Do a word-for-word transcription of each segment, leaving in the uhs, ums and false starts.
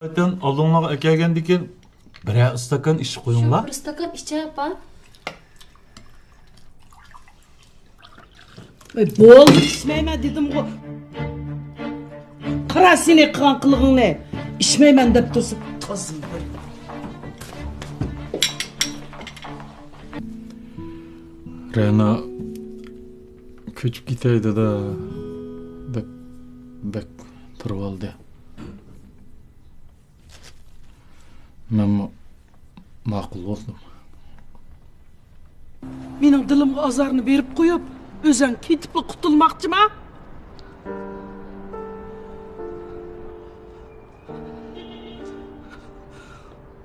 خوتۇن ئالدىڭلارغا ئەكەلگەندىن كېيىن بىرەر ئىستاكان ئىچىپ شۇ قويۇڭلار. بىر ئىستاكان ئىچە، ئاپا. ۋاي، بولدى، ئىچمەيمەن دېدىمغۇ. قارا سېنى قىلغان قىلىقىڭنى. ئىچمەيمەن دەپ تۇرسا، قىزىم بىر. رەنا كۆچۈپ كېتەي دادا دەپ بەك تۇرۇۋالدى. مەنمۇ ماقۇل بولدۇم. مېنىڭ دىلىمغا ئازارنى بېرىپ قويۇپ، ئۆزەڭ كېتىپلا قۇتۇلماقچىما؟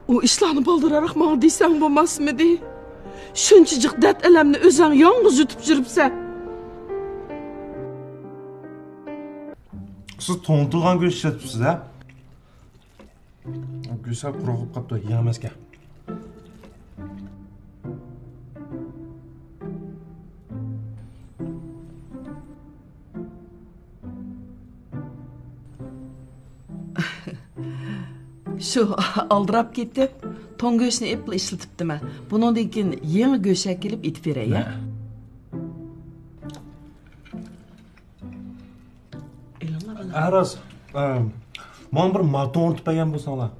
ئۇ ئىشلارنى بالدۇرراق ماڭا دېسەڭ بولماسمىدى؟ شۇنچە جىق دەرد-ئەلەمنى ئۆزەڭ يالغۇز يۇتۇپ يۈرۈپسەن. سىز توڭتۇلغان گۆش ئىشلىتىپسىز ھە؟ گۆش سەل قۇرۇق بولۇپ قاپتۇ، يېڭىمەسكەن. شۇ ئالدىراپ كېتىپ، توڭ گۆشنى ئېپلا ئىشلىتىپتىمەن. بۇنىڭدىن كېيىن يېڭى گۆش ئەكېلىپ ئېتىپ بېرەي، ھە؟ ئېلىڭلار، بالام. ھە راست. ئەم، ماڭا بىر ماتون ئۇرتۇپ بەرگەن بولساڭلار.